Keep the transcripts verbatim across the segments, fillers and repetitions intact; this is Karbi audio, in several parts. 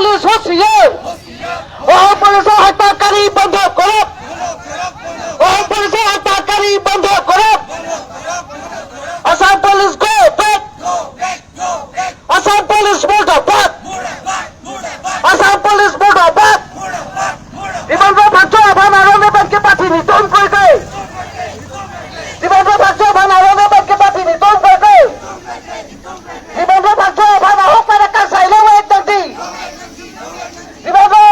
পুলিচ হুঁশিয়াৰ। অসম পুলিচৰ হত্যাকাৰী বন্ধ কৰক। অসম পুলিচৰ হত্যাকাৰী বন্ধ কৰক। Assam police go back। Assam police মুৰ্দাবাদ। আছাম পুলিচ মুৰ্দাবাদ। ডিমাপুৰ ফাংচন আভান আৰণ্য বাক্যে পাঠি নিতম কৈ কৈ। ডিমাপুৰ ফাংচন আভান আৰণ্য বাক্যে পাঠি নিতম কৈ কৈ। ডিমাপুৰ ফাংচন আভান আহক para kangsai longvek nangji। Dimapur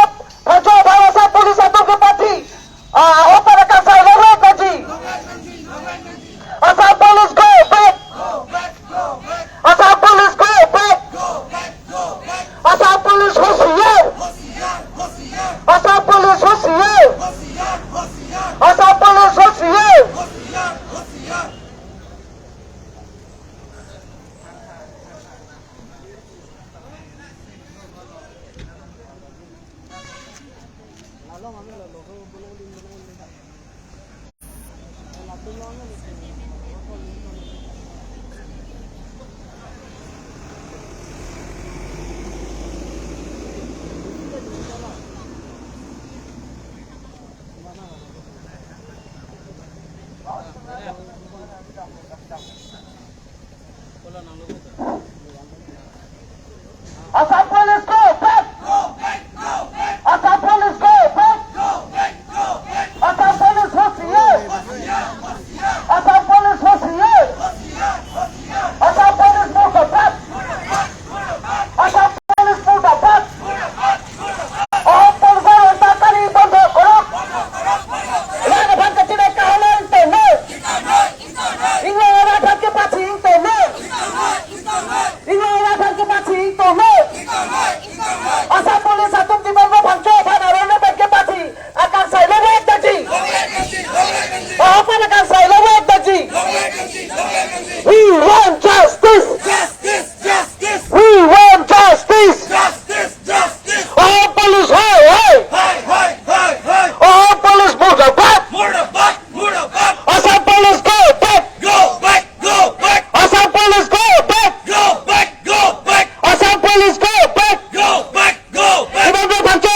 function আভান আছাম পুলিচ আতংক পাঠি, ah, ahok para kangsai longvek nangji। Assam Police go back। Assam Police go back। Assam Police হুঁশিয়াৰ। Assam Police হুঁশিয়াৰ। Assam Police হুঁশিয়াৰ। Assam Police go back! Assam Police go back! Assam Police হুঁশিয়াৰ! Assam Police হুঁশিয়াৰ! Assam Police মুৰ্দাবাদ! Assam Police মুৰ্দাবাদ! অসম পুলিচৰ হত্যাকাৰী বন্ধ কৰক! ৰাজভৱন কাটিলে কাহলে ইংটনে! ইংলেণ্ডৰ ৰাজভৱন কাটি ইংটনে! ইংলেণ্ডৰ ৰাজভৱন কাটি ইংটনে! Assam Police atum Dimapur Phangcho aphan arone bengke pathi akangsai longvek nangji! Aphan akangsai longvek nangji! We want justice! Justice! Justice! We want justice! Justice! Justice! Assam Police hai hai! Hai hai hai hai! Assam Police মুৰ্দাবাদ! মুৰ্দাবাদ! মুৰ্দাবাদ! Assam Police go back! Go back! Go back! Assam Police go back! Go back! Go back! Assam Police go back! Go back! Go back! Dimapur Phangcho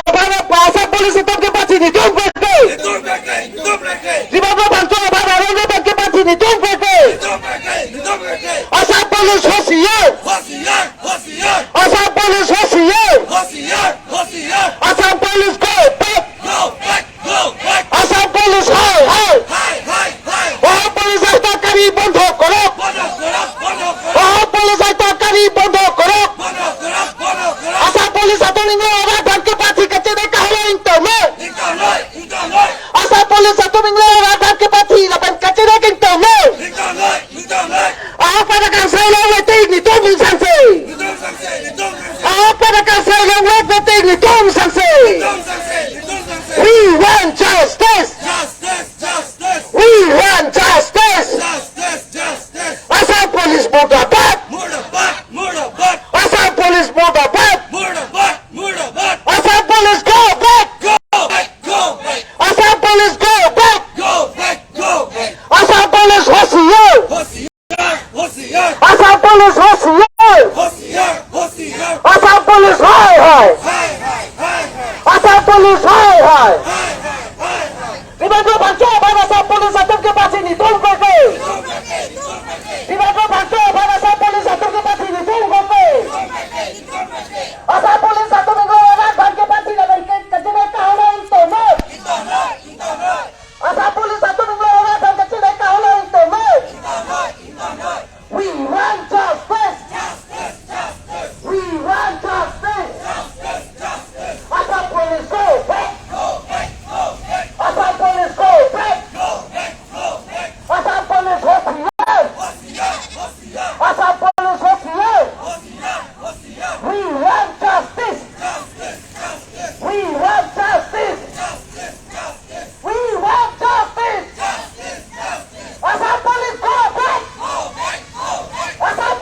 aphan Assam Police atum ke pathi nitum peke! Nitum peke! Nitum peke! Dimapur Phangcho aphan arone bengke pathi nitum peke! Nitum peke! Nitum peke! Assam Police হুঁশিয়াৰ! হুঁশিয়াৰ! হুঁশিয়াৰ! Assam Police হুঁশিয়াৰ! হুঁশিয়াৰ! হুঁশিয়াৰ! Assam Police go back! Go back! Go back! Assam Police hai hai! Hai hai hai! অসম পুলিচৰ হত্যাকাৰী বন্ধ কৰক! বন্ধ কৰক! বন্ধ কৰক! অসম পুলিচৰ হত্যাকাৰী বন্ধ কৰক! বন্ধ কৰক! বন্ধ কৰক! Assam Police atum English rat bengke pathi kachene kahala ingtong noi! Ingtong noi! Ingtong noi! Assam Police atum English rat bengke pathi lapen kachene ingtong noi! Ingtong noi! Ingtong noi! Ahok pada kangsai longvek tik nitum sangse! Nitum sangse! Nitum sangse! Ahok pada kangsai longvek tik nitum sangse! Nitum sangse! Nitum sangse! We want justice! Justice! Justice! We want justice! Justice! Justice! Assam Police মুৰ্দাবাদ! মুৰ্দাবাদ! মুৰ্দাবাদ! Assam Police মুৰ্দাবাদ! মুৰ্দাবাদ! মুৰ্দাবাদ! Assam Police go back! Go back! Go back! Assam Police go back! Go back! Go back! Assam Police হুঁশিয়াৰ! হুঁশিয়াৰ! হুঁশিয়াৰ! Assam Police হুঁশিয়াৰ! হুঁশিয়াৰ! হুঁশিয়াৰ! Assam Police hai hai! Hai hai hai hai! Assam Police hai hai! Hai hai hai hai! Dimapur Phangcho aphan Assam Police atum ke pathi nitum peke! Dimapur Phangcho aphan Assam Police atum ke pathi nitum peke! Assam Police atum English rat bengke pathi lapen ke kachene kahala ingtong noi! Assam Police atum English rat bengke kachene kahala ingtong noi! We want justice! Justice! Justice! We want justice! Justice! Justice! Assam Police go back! Go back! Go back! Assam Police go back! Go back! Go back! Assam Police হুঁশিয়াৰ! হুঁশিয়াৰ! হুঁশিয়াৰ! Assam Police হুঁশিয়াৰ! হুঁশিয়াৰ! হুঁশিয়াৰ! We want justice! Justice! Justice! We want justice! Justice! Justice! We want justice! Justice! Justice! Assam Police go back! Go back! Go back! Assam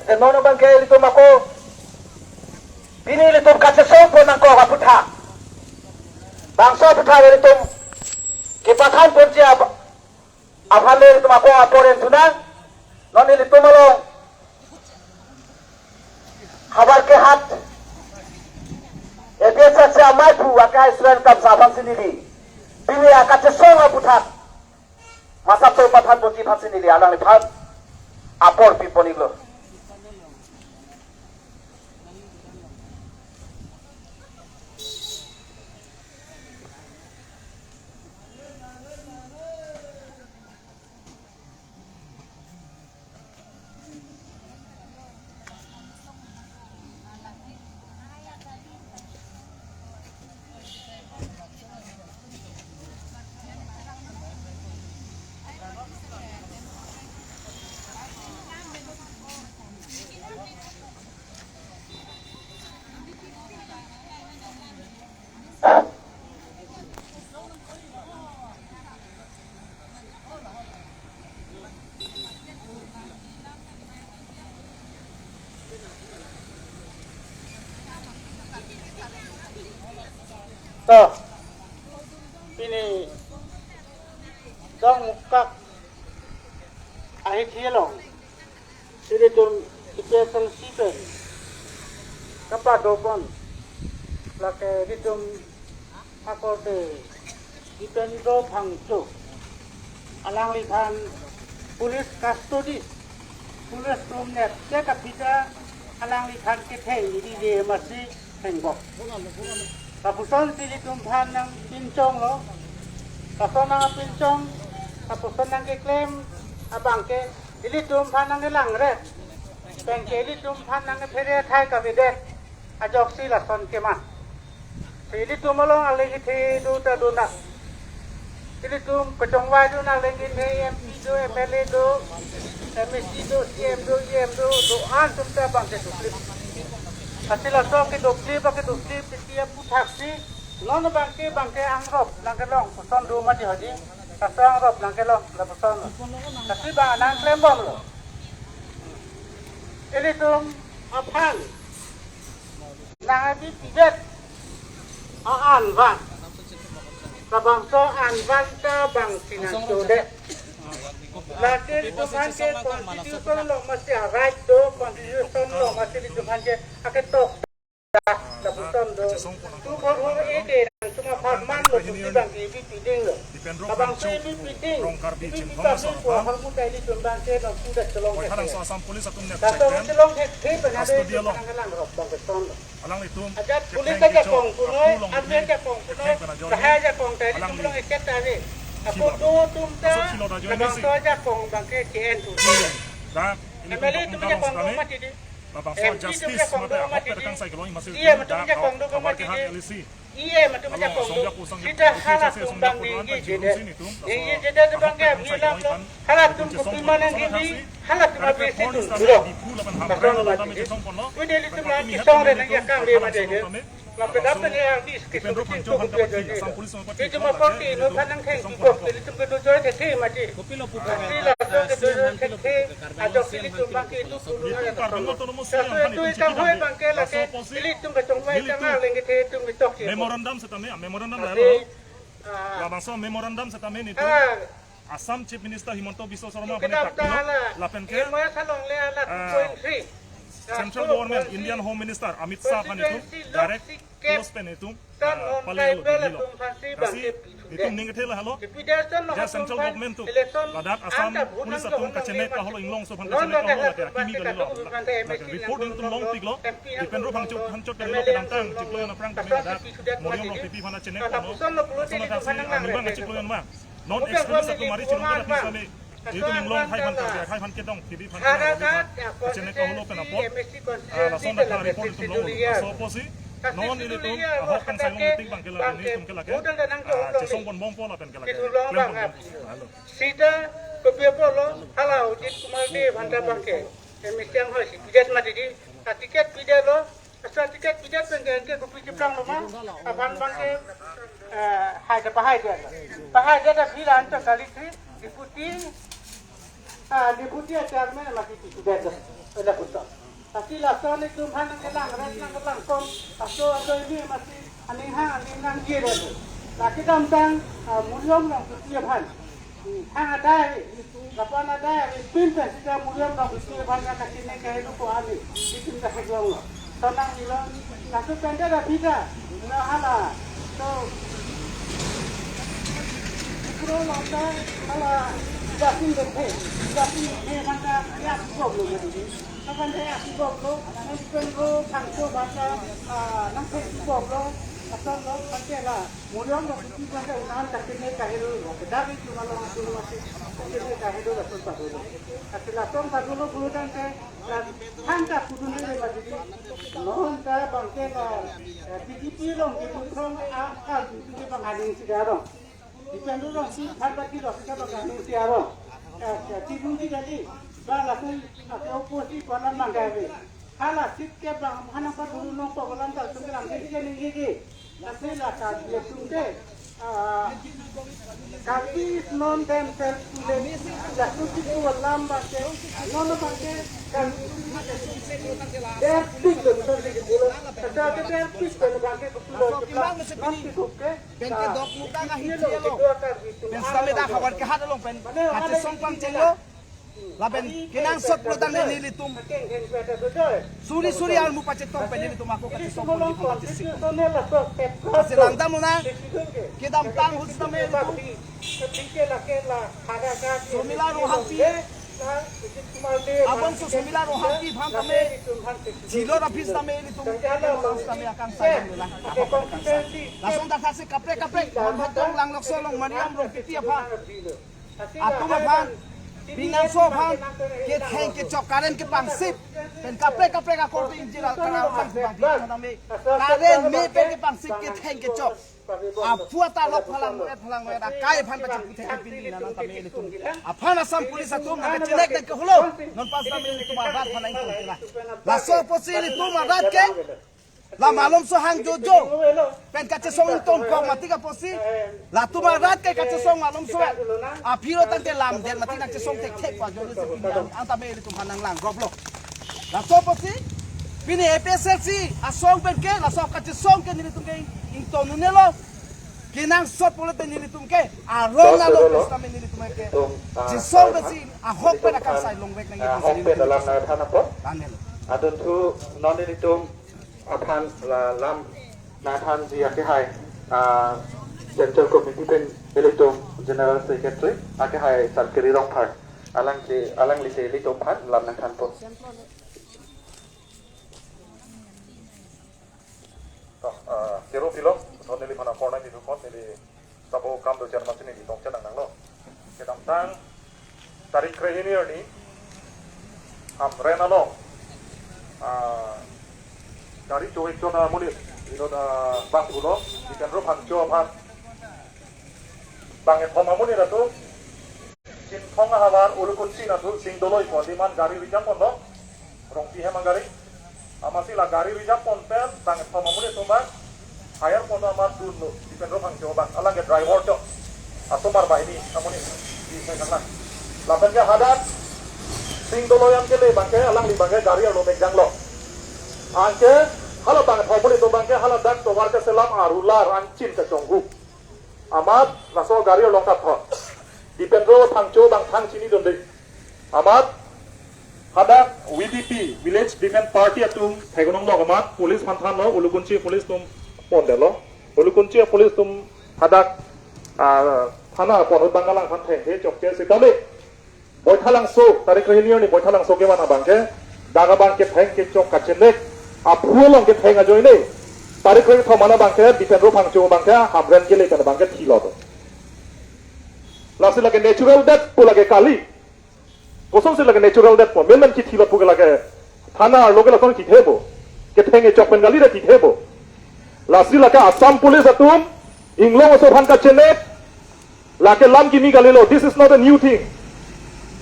Te non abangke ilitum ako pini ilitum kachesong pon nangkok aputhak. Bangso aputhak ilitum kepathan ponji ap-, aphan le ilitum ako apor en thu nang. Non ilitum along havar ke hat A P H L C amei pu aka Israel Kamsa aphansi neli pini akachesong aputhak masap to pathan ponji aphansi neli alangliphan apor pi pon iklo. To, pini Dongmukak ahithi along ilitum A P H L C pen kapado pon, lake ilitum akorte Dipendro Phangcho alangliphan police custody, police room net ke kapita alangliphan ketheng dide masi thengbok. Lapuson si ilitum aphan nangpinchonglo. Lason nangpinchong, lapuson nangkeklem abangke ilitum aphan nangkelangret, penke ilitum aphan nangkephere athai kavedet ajoksi lason kema. Si ilitum along aling kethe do ta do nang. Ilitum kachongvai do nang, aling kethe M P do, M L A do, M A C do, C M do, E M do, do-an atum ta abangke doklip. Lasi laso kedoklip, akedoklip isi aputhak si non abangke, abangke angrop nangkelong puson do mati hadi. Laso angrop nangkelong lapuson. Lasi abang nangklembomlo. Ilitum aphan nangkebipidet a-an van. Labangso an van ta bang si nangchodet. Lake ilitum aphan ke constitution along masi a-right do, constitution along masi ilitum aphan ke aketok lapuson do. Tu khor khor eke nangchuma pharman lo, tu si abangke bipidinglo. Labangso bipiding, bipi pasi pu ahormu ta ilitum abangke nangchodet chelong ke. Assam Police atum net laso check pen chelong thekthe pen ave custody along nangkelangrop abangke sonlo. Alanglitum ajat police ajakong punoi, army ajakong punoi, lahai ajakong ta ilitum along eket ta ave. Ako do atum ta labangso ajakong abangke ke-en thu. Dak M L A atum ajakong do mati di. Labangso M P atum justice ajakong mate do ahok mati di. Kangsai kelong masi E M atum ajakong do mati di. E M atum ajakong do. Sita halatum abang ningjejedet. Ningjejedet abangke abilam lo. Halatum kopi ma nangkebi, halatum abisi atum dolo. Lason lo mati di. Wide ilitum nangkesong re nangjakang re mati di. Lapen lapen ya di ke Dipendro Phangcho kopi ajoine. Ilitum akorte inut aphan nangthengpi kok, ilitum kedojoi thekthe mati. Kopilo pupo. Lasi laso kedojoi thekthe ajok ilitum abangke itum pulu. Ilitum Karbi Anglong Autonomous Council aphan itum chekidam. Laso itum kachongvai tang aling kethe itum itok ke. Memorandum setame, memorandum lalo. Labangso memorandum setame nelitum Assam Chief Minister Himanta Biswa Sarma aphan tak lapen ke Central Government, Indian Home Minister Amit Shah aphan itum direct close pen itum, ah, pale alo Delhi lo. Lasi itum ning kethe lahelo. Je Central Government atum ladak Assam Police atum kachenek kaholo, Inglong aso aphan kachenek kaholo, lake akimi kalilo, lake report itum longpiklo. Dipendro Phangcho aphan chot kalilo, kedamtang chiklo jon aphrang tame ladak Moriom Rongpipi aphan chenek kaholo. Lason athak si anubang chiklo jon ma non ex-police atum mari chinong kata pis kami. Itum Inglong hai aphan, Karbi hai aphan kedong, T V aphan kedong, chenek kaholo pen apot. Ah, lason athak report itum long. Laso apotsi non ilitum ahok kangsai long itik abangke lake, nelitum ke lake, ah, chesong ponbompo lapen ke lake klem ponbompo. Halo. Sita kopi apotlo, hala Ujit Kumar Dey aphan ta abangke M A C anghoi si pidet mati di, a-ticket pidetlo. Asa ticket pidet pen ke kopi cheplang lo ma? Aphan abangke, eh, hai ta pahaidet. Pahaidet aphi la anchot kali si Deputy Ah, deputy chairman mati ti sudah tu. Pada kutok. Tapi laso ni tum han nang kelang, res nang kelang kom. Laso ado ini mati aning hang, aning nang ye dah tu. Laki dam tang, ah, muliom nang tu tiap han. Hmm, hang adai, kapan adai, pin pen sida muliom nang tu tiap han nang kaki ne kahidu ko ani. Itum dah hegong lo. Tonang ilon, laso penta dah bida. Nah, hala. So, Ikro lonta, hala, jasin dengke, jasin dengke bangka, ya, sibok lo, jadi. Kapan dia sibok lo, nang pen lo, thangso bangka, ah, nang pen sibok lo, asal lo, pante la. Muliom lo, kuti bangka, unahan, kaki ne kahidu lo, kedari cuma lo, langsung masih, kaki ne kahidu, langsung padu lo. Kaki langsung padu lo, bulu dengke, Thangta kudun le ma didi. Non ta bangke la, eh, B J P along kidun thong a, a, kidun ke bang aning si arong. Dipen rong si phan ba kilo si bang aning si arong. Eh, eh, kidun si dadi. Ba langsung ake opo si kolam mangga be. Hala sit ke bang hana pa dulu nong po kolam ta sung kelam si ke ning ye ye. Lasi la Karbi atum ke, ah, Karbi is known themselves to the, laso kipu alam bangke, non bangke, Karbi atum ke, der pik lo, non ke pulo, kata ke der pik lo bangke, kepulo, non ke pulo, ke, pen ke ah, dok muka ka ye hiji lo, alo. Kedua Karbi atum, pen ah, sami dak lo, havar ke hat along pen, mane, hati mane, song pang cheng lo. Lapen kenangsot pulotangte nelitum suri suri armu pachetong pen nelitum ako kachesong pon nelitum pachetong. Lasi langdam lona, kedamtang hus tame nelitum Somila Ronghangpi, abang so Somila Ronghangpi aphan tame, Jilor aphi tame nelitum, tame akang sayang nila. Lason dak hasi kaprek kaprek, Monhatong Langlokso along Mariam Rongpipi aphan atum aphan, pinangso aphan, ketheng kechok current kepangsip, pen kaprek kaprek akorte ingjir al karang bang bang bang name, current me pen kepangsip ketheng kechok. Aphu ta lok phalang mo et phalang mo et akai aphan pachiphu thek pini nang tame nelitum. Aphan Assam Police atum nang kachinek nang kehulo, non pas tame nelitum arat aphan nang tum kila. Laso apotsi nelitum arat ke la malomso hang jojo pen kachesong ingtonkok mati ka apotsi, latum arat ke kachesong malomso. Aphi lo tangte lamdet mati nang chesong thekthe pa ajoine si pini ang, ang tame nelitum aphan nang langrop lo. Laso apotsi pini A P H L C asong pen ke laso kachesong ke nelitum ke ington un-e lo. Kenangsot pulote nelitum ke aron alo, pen sitame nelitum ke chesong pensi ahok pen akangsai longvek nang, ahok pen alam nang than apot. Daniel. Adunthu non nelitum aphan la lam nangthanji akehai, ah, Central Committee pen nelitum General Secretary akehai Sarkiri Rongphar, alangli, alangli si nelitum aphan lam nangthanpo. To, ah, kero pilo, to neliphan aporna nidukon, neli sabo kam do chairman si neli tong chenang nanglo. Kedamtang tarik krehini arni Hamren along, ah, gari cho-ik chon amonit, ilo da bang pulo, Jitendra Phangcho aphan bang kethom amonit atum Chinthong ahavar Ulukunchi natu Singdoloi pon diman gari reserve ponlo, Rongpi hem agari. Amatsi la gari reserve pon pen bang kethom amonit atum bang hire ponlo amat dunlo, Dipendro Phangcho bang, alangke driver chot. Asomar bahini amonit di sengkakna. Lapen ke hadak Singdoloi an kele bangke, alangli bangke gari arlo mekjanglo. Anke hala bang kethom amonit atum bangke hala dak tovar keselam arular angchin kachonghu. Amat laso gari along kathon. Dipendro Phangcho bang thang chinidunde. Amat hadak V D P, Village Defence Party atum theklonglo amat police aphan thanlo, Ulukunchi police atum pondetlo. Ulukunchi police atum hadak, ah, thana pon ahut bang alangphan thengthe chokche sitame Boithalangso, tarik krehini arni Boithalangso kevan abangke, dak abangke theng kechok kachenek aphu along ketheng ajoine, tarik krethom an abangke, Dipendro Phangcho abangke, Hamren kele pen abangke thilo do. Lasi lake natural death pu lake kali. Kosonsi lake natural death pu, men men kithilo pu ke lake, thana arlo ke lason kithebo. Ketheng kechok pen kali de kithebo. Lasi lake Assam Police atum, inglong oso aphan kachenek, lake lam kimi kalilo, this is not a new thing.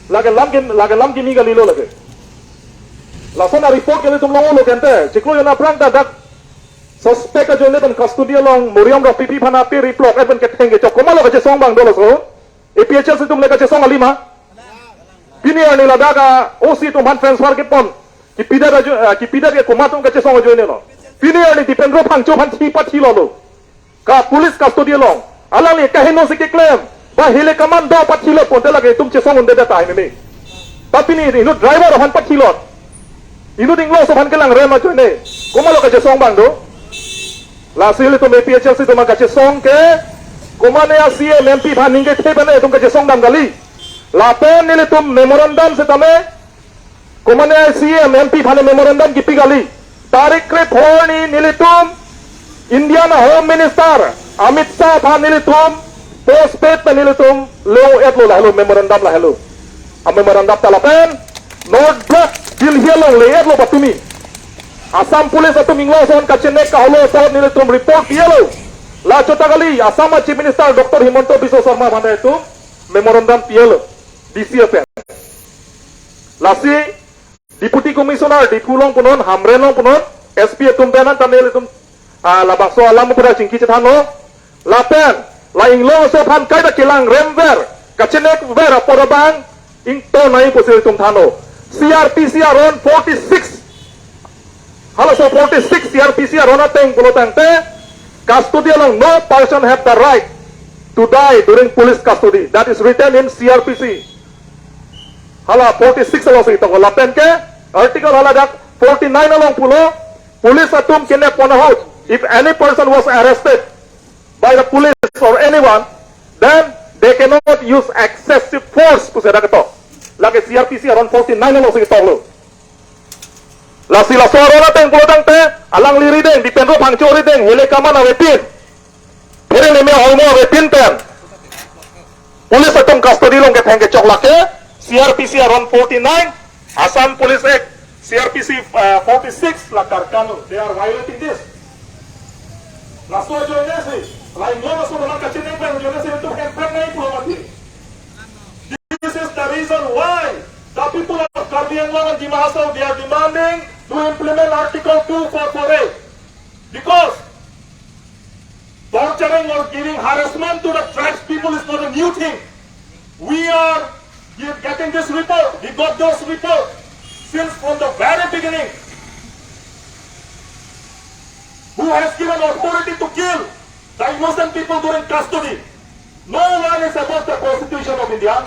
Lake lam kim, lake lam kimi kalilo lake. Lason a-report ke nelitum longlo kente, chiklo jon aphrang ta dak suspect ajoine pen custody along Moriom Rongpipi aphan ape riplok, eh, pen ketheng kechok, komatlo kachesong abang dolo so. A P H L C atum le kachesong kali ma? Pini arni ladak a-O C atum aphan transfer kepon, kipidet ajo, ah, kipidet ke komat atum kachesong ajoinelo. Pini arni Dipendra Phangcho aphan thi pathilolo. Ka police custody along. Alangli kaheno si keklem. Ba hele kaman do pathilo ponte lake itum chesong un'edet tahai meme. Tapi pini inut driver aphan pathilot. Inut inglo aso aphan kelang rem ajoine. Komatlo kachesong abang do? Lasi ilitum A P H L C atum kachesong ke, komatne a-C M M P aphan ningke the pen itum kachesong dam kali. Lapen nelitum memorandum setame, komatne a-C M M P aphan memorandum kipi kali. Tarik krepho arni nelitum Indian Home Minister Amit Shah aphan nelitum postpaid pen nelitum le-etlo, lahelo memorandum, lahelo. A-memorandum ta lapen North Block Delhi along le-etlo patumi. Assam Police atum inglo ason kachenek kaholo apot nelitum report pilo. La chot ta kali, Assam a-Chief Minister Doctor Himanta Biswa Sarma aphan itum memorandum pilo D C pen. Lasi Deputy Commissioner Diphu along punon, Hamren along punon, S P atum pen an ta nelitum, ah, labangso alam pura chingki chethanlo. Lapen la inglong aso aphan kaita kelang remver, kachenekver apor abang ingtonnoi pusi itum thanlo. C R P C aron forty-six. Halaso forty-six C R P C aron ateng pulo tangte, custody along, "No person have the right to die during police custody." That is written in C R P C. Hala forty-six alongsi tong, lapen ke article hala dak forty-nine along pulo, police atum kenep pon ahut, if any person was arrested by the police or anyone, then they cannot use excessive force pusi dak ketok. Lake C R P C aron forty-nine alongsi ketoklo. Lasi laso aron ateng pulo tangte, alangli rideng, Dipendra Phangcho rideng, hele kaman avepin, phere leme ahormu avepin pen police atum custody along ketheng kechok lake C R P C aron forty-nine, Assam Police Act, C R P C, uh, forty-six la karkan lo. They are violating this. Laso ajoinesi, la inglong aso aphan kachenekver ajoinesi itum hemphan nangji pulo mati. This is the reason why the people of Karbi Anglong and Dima Hasao, they are demanding to implement Article two four four A. Because torturing or giving harassment to the tribes people is not a new thing. We are, we are getting this report. We got this report since from the very beginning. Who has given authority to kill the innocent people during custody? No one is above the Constitution of India.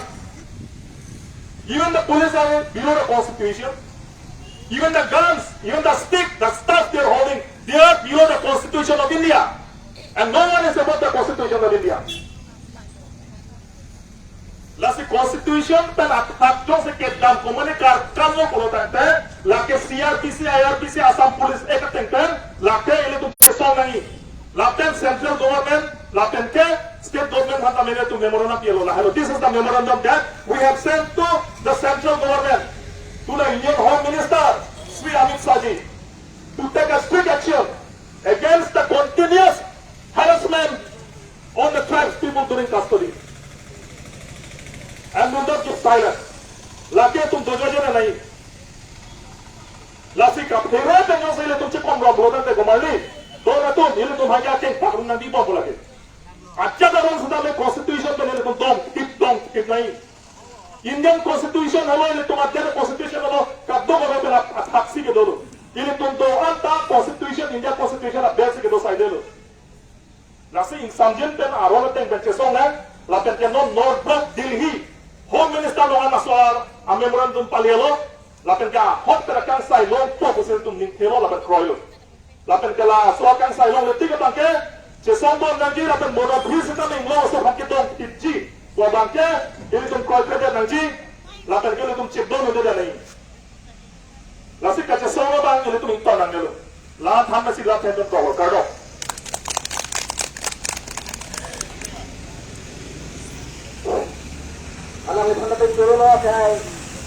Even the police are below the Constitution. Even the guns, even the stick, the staff they are holding, they are below the Constitution of India. And no one is above the Constitution of India. Lasi Constitution pen athak jongsi kedam komatne karkan lo pulo tangte, lake C R P C, I R P C, Assam Police Act ateng pen, lake ilitum chesong nangji. Lapen central government, lapen ke state government aphan ta nelitum memorandum pilo, lahelo. This is the memorandum that we have sent to the central government, to the Union Home Minister, Shri Amit Shah ji, to take a strict action against the continuous harassment on the tribes people during custody. And do not keep silent. Lake itum dojo ajoine nangji. Lasi kaphere pen jongsi ilitum chekom rong pulo tangte komarli, don atum, ilitum hanya keng pakrung nangji bom pulo lake. Ajat aron setame Constitution pen ilitum dongtip dongtip nangji. Indian Constitution helo, ilitum adet Constitution helo, kadokave pen ap-, aphaksi kedo lo. Ilitum do anta Constitution, India Constitution abel si kedo saide lo. Lasi ingsamjin pen aron ateng pen chesong nang, lapen ke non North Block Delhi Home Minister along an laso a-memorandum palelo, lapen ke ahok pen akangsai longpo pusi itum ningthelo lapen kroilo. Lapen ke laso akangsai longle tik abang ke chesong bom nangji, lapen monabri sitame inglong aso aphan kedongtipji pu abang ke ilitum kroikredet nangji, lapen ke ilitum chedondunde nangji. Lasi kachesong abang ilitum ington nangnelo. La thangnat si la thangnat ko kardom. Alangliphan ta pin choro lo akhai,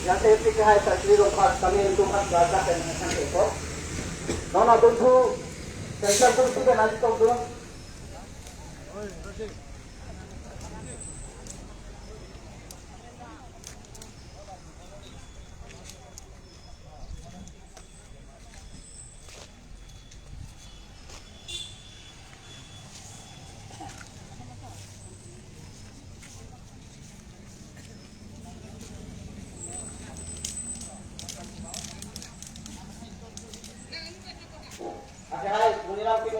yang safety ke hai, Sakri Rongphar, kami itu kan berada dan yang safety ko. Nona tunggu, sensor tunggu tiga nanti tunggu.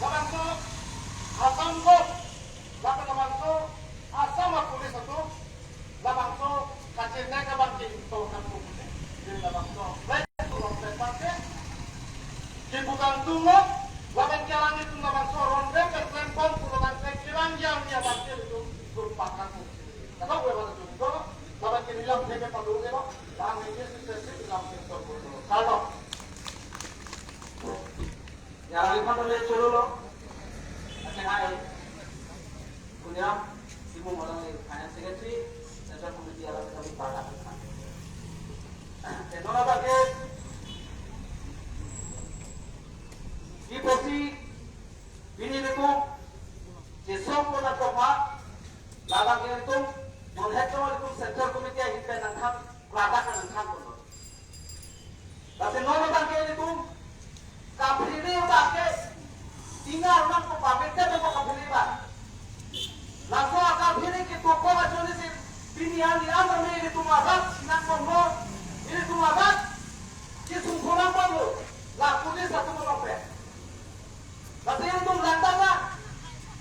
labangso Assam Road, lapen labangso Assam a-police atum labangso kachethek abang ke ingtong tangpo. Jadi labangso flag atum, flag abang ke kepu kangtung lo, lapen ke alanglitum labangso ronre pen klembom pulo tangte kerang jam ya abang ke ilitum turpak tangpo. Kata gue mana jumko, lapen ke nilam theke padung ke lo, lang ini sukses nilam ke turpak. Kalau ya, alangphan le cholo lo. Aceh hai. Kunyam, si mo malang le, Finance Secretary, Central Committee alam kami pada kan. Tenora bagi, di posi, bini leku, jesok pona kopa, labang ke ilitum, non het leku Central Committee ahin pen nangkam, kelak nangkam kono. Lasi non abang ke ilitum kaphere abang ke ingar nangpo, pamete nangpo kaphere abang. Laso akaphere ke tokok ajoine si pini ani an tame ilitum arat sinang bomlo, ilitum arat kesung khonang bomlo, la police atum along pen. Lasi ilitum langdamnang,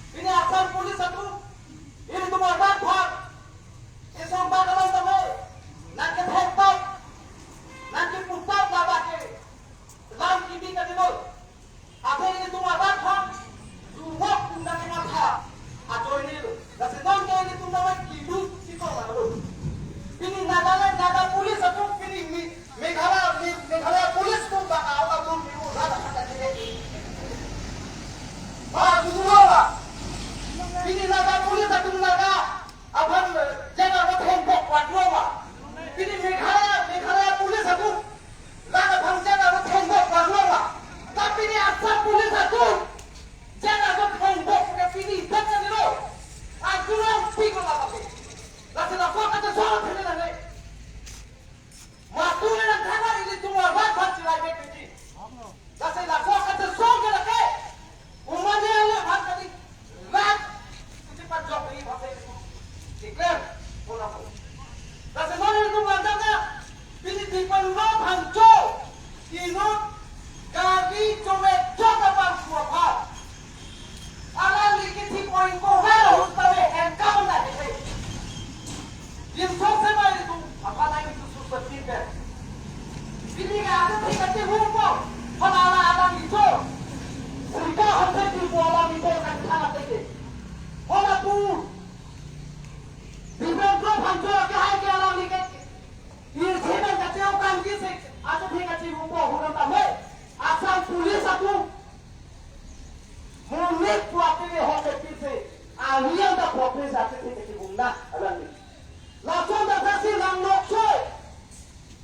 pini Assam police atum ilitum arat aphan kesung bak alam tame nangkethek bak, nangkepu bak labang ke lam kibi kadino. Athe ilitum arat aphan suwok tum nangkematha ajoine lo. Lasi non ke ilitum tame kilu si tong lo. Pini Nagaland, Naga police atum, pini Mi-, Meghalaya Inut gari chome chot abang su aphan alangli kethip oin ko haro hut tame en kaman na kete. Dim song se mai tum aphan ai tu su sa tin pen. Bini ka ada thik ati hum ko. Phan ala alangli cho. Sika hon se ti ko alangli cho kan thana teke. Hona tu. Bibang ko phan cho ke hai ke alangli ke. Irsi nang kacheu kangji si, aja phi kachi hupo huram tame. Assam Police atum. Monit puapi le hoke pisi. Aliang da puapi sa pisi kachibung na, alangli. Lason da kasi lang nok so.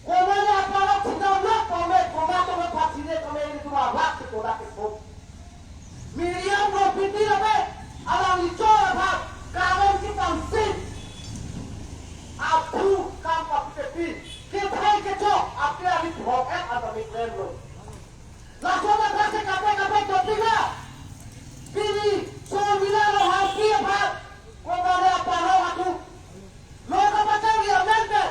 Komane aparok sidang nok pame, komato me pachine kame ini tuma rak si kodak ke pom. Miriam Ropiti lapen alangli chor aphan karen kepangsit. Aphu kam papipepi. Kethai kechok api ari phok et anta mi klemlo. Lason aphase kape kape dopik ra. Pini Sormila Ronghangpi aphan komane aparok atum lo kapachari amen pen.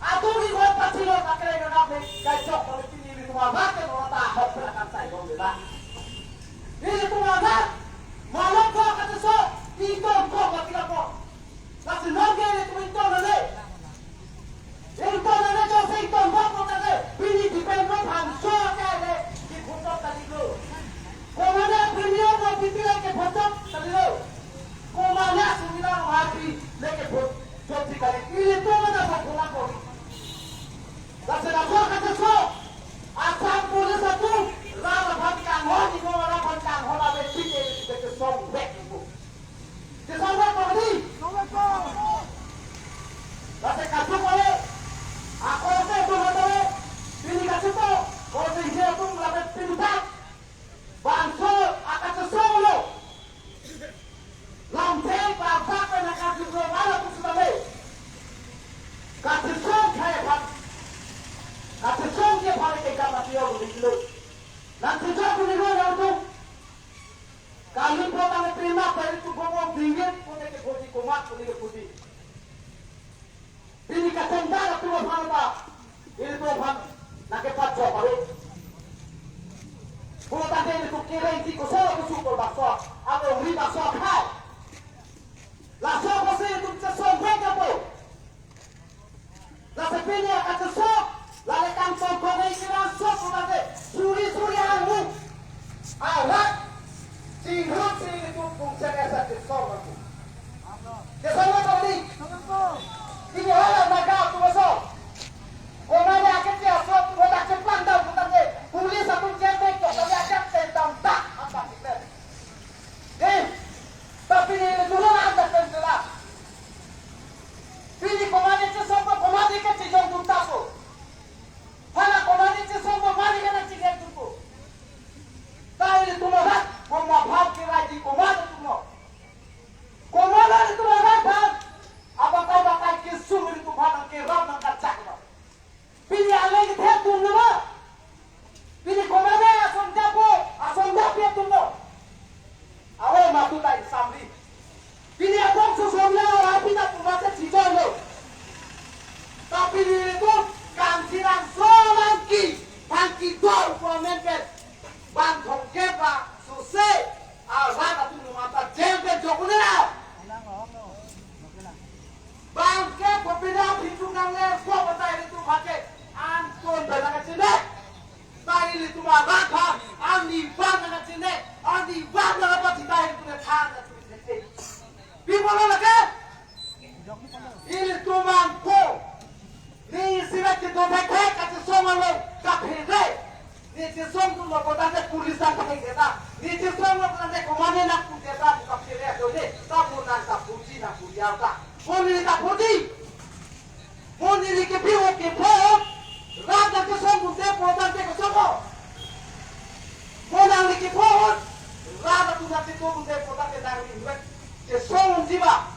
Atum ni hot pachilo kakre kakap ni kaisok kami pini ilitum amat ke nora ta hot pera kan sai dong dela. Ilitum amat malok ko kateso iton ko katika ko. Kasi nongke ilitum iton ale. Iton ale jose iton ko ko tade. Pini depend ko pangso ke ale. Di putok tadi ko. Komane pini ko pipila ke putok tadi ko. Komane Sormila Ronghangpi leke vote joti kali. Ilitum ada vote bola ko. Lasi lapuan kateso. Assam Police atum rat aphan kanghon, iko rat aphan kanghon ave pike ilitum kesong vek ko. Kesong vek ko di. Lasi katuk kali. Ako se tu hotel. Pini katuk ko. Ko se dia tu lapen pini tak. Bangso akachesong lo. Lamthe bangsa pen akachesong ala pusu tame. Kachesong kaya phan. Kachesong ke phan ke kama tiyo lo diklo. Nang sejak pun lo yang tu. Kali po tang terima dari tu gomong dingin pun ke poti komat pun ke poti. Pini kachongdar atum aphan ta, ilitum aphan nangkepachok ave. Pulo tangte ilitum kereng ti kosolo kusu kol bakso, amo ri bakso akhai. Laso apotsi ilitum chesong vek apo. Lasi pini akachesong, lale kangtong kong ai kiran sok pulo tangte, suri suri angmu. Arat, chinghut si ilitum kung cheng esa chesong apo. Kesama tadi. Ini hala naga tu masuk. Komane akhir dia sok tu dah ceplang dah bukan deh. Police atum jempek tu kami ajak tentang tak apa kita. Eh, tapi ini dulu anda tentara. Pini komane chesong ko komane ke chijong tuntas ko. Hala komane chesong ko mari kana chijong tuntas ko. Tahu ini tumahat, komaphan kira di komane tumo. Komane ilitum arat aphan, abakai bakai kesung ilitum aphan nangkerap nangkachak lo. Pini aleng kethe atum nama. Pini komane ason japo, ason japi atum lo. Awe matu ta isamri. Pini abang susun lo, api ta pumase chijong lo. Tapi pini ilitum kangsi rang so langki, tangki dor ko amen pen. Bang thongkep ba suse. Arat atum numata jeng ke jokune na. Bang ke kopina pintu nang le ko batai itu pakai. Anton bela kacine. Tai ilitum arat ha. Ani bang kacine. Ani bang apa si tai itu ne than na tu. Pi bolo lagi. Ilitum angko. Ne isi rat kedobek hai kachesong along kaphere. Ne chesong tu lo kota ne police ang pakai kena. Ne chesong lo kota ne komane nang pun kena buka phere ajo ne. Tamu nang ta puji nang puji alta. Mo neli ta puji. Mo neli ke biu ke pho. Rat nangkesong pun te pho tangte kesong ko. Mo nangli ke pho. Rat atum nangketo pun te pho tangte nangli invest. Kesong jiba.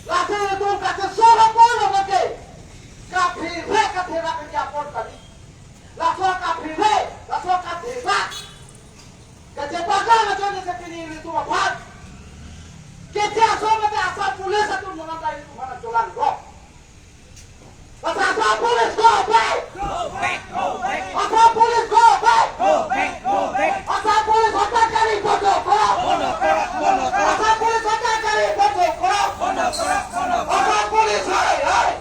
Laso ilitum kachesong apor lo mate. Kaphere katherak ke apor tadi. Laso kaphere, laso katherak. Kachepaga laso ne se pini ilitum aphan. Keche aso mate Assam Police atum nonam ta ilitum aphan cholang ro. Laso Assam Police ko pe. Assam Police, hey, hey!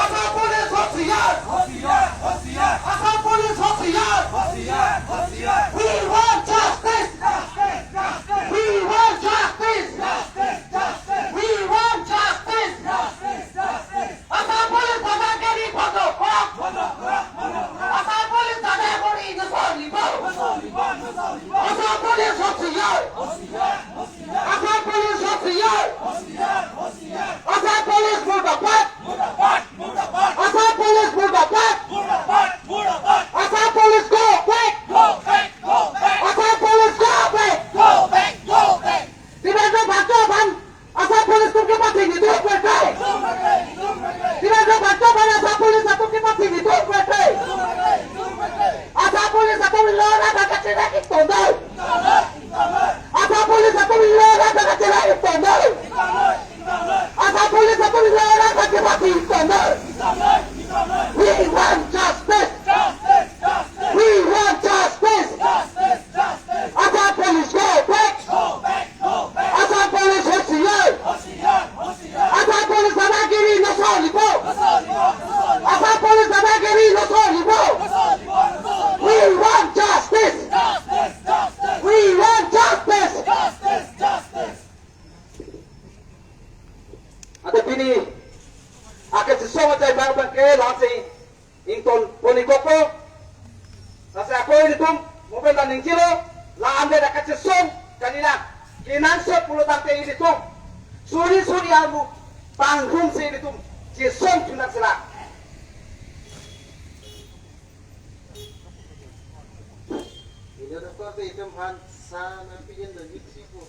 Assam Police, होशियार! होशियार, होशियार! Assam Police, होशियार! होशियार, होशियार! We want justice! Justice, justice! We want justice! Justice, justice! We want justice! Justice, justice! Assam Police, দাদাগিরি বন্ধ করক! বন্ধ করক, বন্ধ করক! Assam Police, দাদাগিরি নচলিব! নচলিব, নচলিব! Assam Police, होशियार! होशियार, होशियार! Assam Police, होशियार! होशियार, होशियार! Assam Police, মুর্দাবাদ! মুর্দাবাদ, মুর্দাবাদ! Assam Police, মুর্দাবাদ! মুর্দাবাদ, মুর্দাবাদ! Assam Police, go back! Go back, go back! Assam Police, go back! Go back, go back! Trivandrum bhakcho aphan Assam Police atum kepathi nidun pete! Trivandrum bhakcho aphan Assam Police atum kepathi nidun pete! Assam Police atum lora kachira kitondai! Assam Police atum lora kachira kitondai! Assam Police atum lora kachepathi kitondai! We want justice! We want justice! Assam Police, go back! Assam Police, होशियार! Assam Police, দাদাগিরি নচলিব! Assam Police, দাদাগিরি নচলিব! We want justice! We want justice! Ante pini akachesong achai bang bang ke lasi ington pon-ikpo. Lasi ako ilitum mo pen ta ningje lo, la-an pen akachesong kalilang kenangsot pulo tangte ilitum suri suri amu panghumsi ilitum chesong thunak sila. Ini doktor te itum aphan sa nangpijin dan yuk sipo.